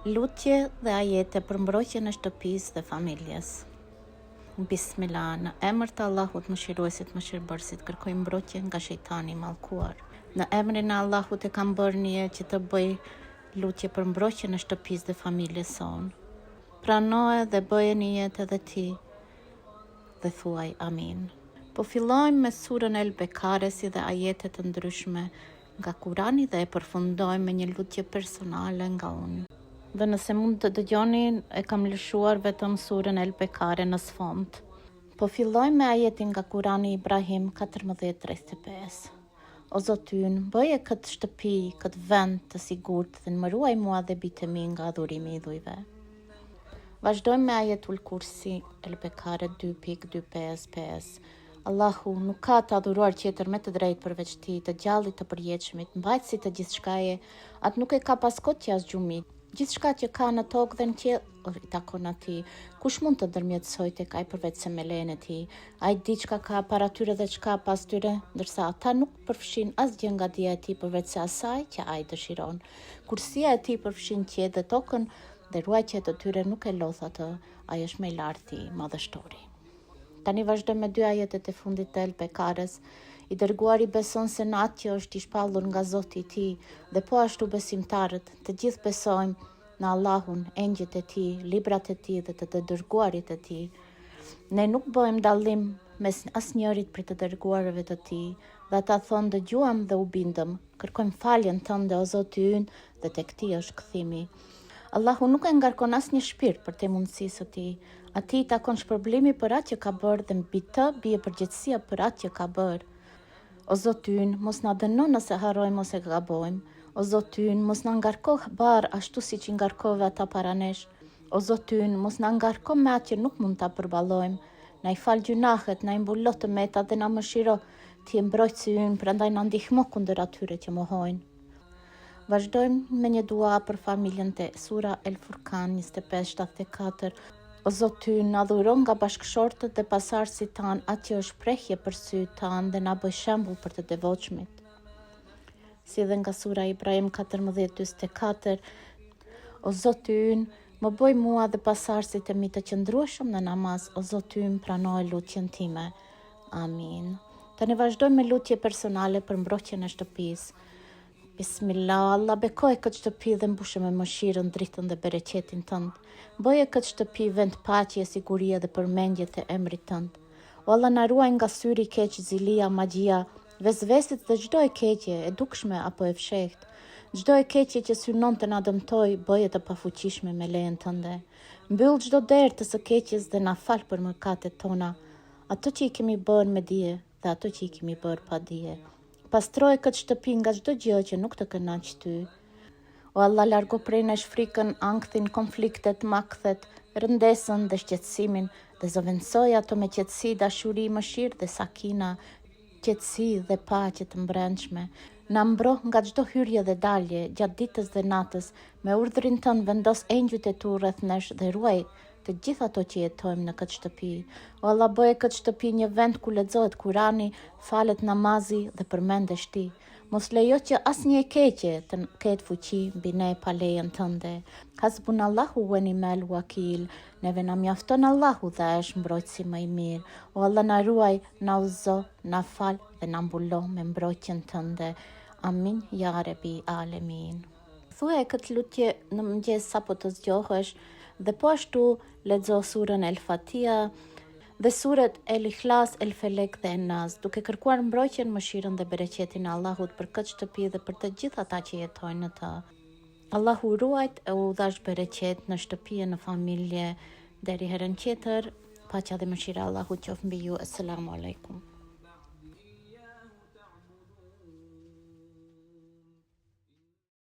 Lutje dhe ajete për mbrojtjen e shtëpisë dhe familjes. Bismillah, në emër të Allahut, Mëshiruesit, Mëshirëbërësit, kërkoj mbrojtje nga shejtani i mallkuar. Në emrin e Allahut e kam bërë nijet që të bëj lutje për mbrojtjen e shtëpisë dhe familjes sonë. Pranoje dhe bëje nijet edhe ti dhe thuaj amin. Po fillojmë me surën El Bekare si dhe ajete të ndryshme nga Kurani dhe e përfundojmë me një lutje personale nga unë. Dhe nëse mund të dëgjoni, e kam lëshuar vetëm surën El Bekare në sfond. Po fillojmë me ajetin nga Kurani Ibrahim 14:35. O Zoti ynë, bëje këtë shtëpi, këtë vend të sigurt dhe më ruaj mua dhe bijtë e mi nga adhurimi i idhujve. Vazhdojmë me ajetul kursi El Bekare 2.255. Allahu nuk ka të adhuruar tjetër me të drejtë përveç tij, të gjallit të përjetshmit, mbajtësit të gjithçkaje, atë nuk e kap as kotja as gjumi. Gjithçka që ka në tokë dhe në qiell i takon atij. Kush mund të ndërmjetësojë tek ai përveç se me lejen e tij? Ai di çka ka para tyre dhe çka pas tyre, ndërsa ata nuk përfshijnë asgjë nga dija e tij përveç se asaj që ai dëshiron. Kursia e tij përfshin qiejt dhe tokën dhe ruajtja e tyre nuk e lodh atë, ai është më i larti, madhështori. Tani vazhdojmë me dy ajetet e fundit të El Bekares. I dërguari beson se në atë që është i shpallur nga Zoti i tij dhe po ashtu besimtarët, të gjithë besojmë në Allahun, engjëjt e tij, librat e tij dhe të dërguarit e tij. Ne nuk bëjmë dallim mes asnjërit prej të dërguarve të tij dhe ata thonë dëgjuam dhe u bindëm. Kërkojmë faljen tënde o Zoti ynë dhe tek ti është kthimi. Allahu nuk e ngarkon asnjë shpirt përtej mundësisë së tij. Atij i takon shpërblimi për atë që ka bërë dhe mbi të bie përgjegjësia për atë që ka bërë. O Zoti ynë, mos na dëno nëse harrojmë ose gabojmë. O Zoti ynë, mos na ngarko barrë ashtu siç i ngarkove ata para nesh. O Zoti ynë, mos na ngarko me atë që nuk mund ta përballojmë. Na i fal gjynahet, na i mbulo të metat dhe na mëshiro. Ti je mbrojtësi ynë, prandaj na ndihmo kundër atyre që mohojnë. Vazhdojmë me një dua për familjen te Sura El Furkan 2574. O Zoti ynë, na dhuro nga bashkëshortët dhe pasardhësit tanë atë që është prehje për sytë tanë dhe na bëj shembull për të devotshmit. Si dhe nga Sura Ibrahim 14:44, O Zoti ynë, më bëj mua dhe pasardhësit e mi të qëndrueshëm në namaz, o Zoti ynë, pranoje lutjen time. Amin. Tani vazhdojmë me lutje personale për mbrojtjen e shtëpisë. Bismillah, Allah bekoje këtë shtëpi dhe mbushe me mëshirën, dritën dhe bereqetin tënd. Bëje këtë shtëpi vend paqe, sigurie dhe përmendje të emrit tënd. O Allah na ruaj nga syri i keq, zilia, magjia, vesveset dhe çdo e keqe, e dukshme apo e fshehtë. Çdo e keqe që synon të na dëmtojë, bëje të pafuqishme me lejen tënde. Mbyll çdo derë të së keqes dhe na fal për mëkatet tona. Ato që i kemi bërë me dije dhe ato që i kemi bërë pa dije. Pastroje këtë shtëpi nga çdo gjë që nuk të kënaq ty. O Allah, largo prej nesh frikën, ankthin, konfliktet, makthet, rëndesën dhe shqetësimin dhe zëvendësoji ato me qetësi, dashuri, mëshirë dhe sakina, qetësi dhe paqe të mbrendshme. Na mbro nga çdo hyrje dhe dalje, gjatë ditës dhe natës, me urdhrin tënd vendos engjujt e tu rreth nesh dhe ruaj të gjithë ato që jetojmë në këtë shtëpi. O Allah, bëje këtë shtëpi një vend ku lexohet Kurani, falet namazi dhe përmendesh ti. Mos lejo që asnjë e keqe të ketë fuqi mbi ne pa lejen tënde. Hasbunallahu wa ni'mal wakil. Neve na mjafton Allahu dhe ai është mbrojtësi më i mirë. O Allah na ruaj, na udhëzo, na fal dhe na mbulo me mbrojtjen tënde. Amin ya Rabbi alemin. Thuaje këtë lutje në mëngjes sapo të zgjohesh dhe po ashtu lexo surën El Fatiha dhe suret El Ikhlas, El Felek dhe En Nas, duke kërkuar mbrojtjen, mëshirën dhe bereqetin e Allahut për këtë shtëpi dhe për të gjithë ata që jetojnë në të. Allahu u ruajt e u dhashtë bereqet në shtëpi e në familje. Deri herën tjetër, paqja dhe mëshira e Allahut qoftë mbi ju. Esselamu alejkum.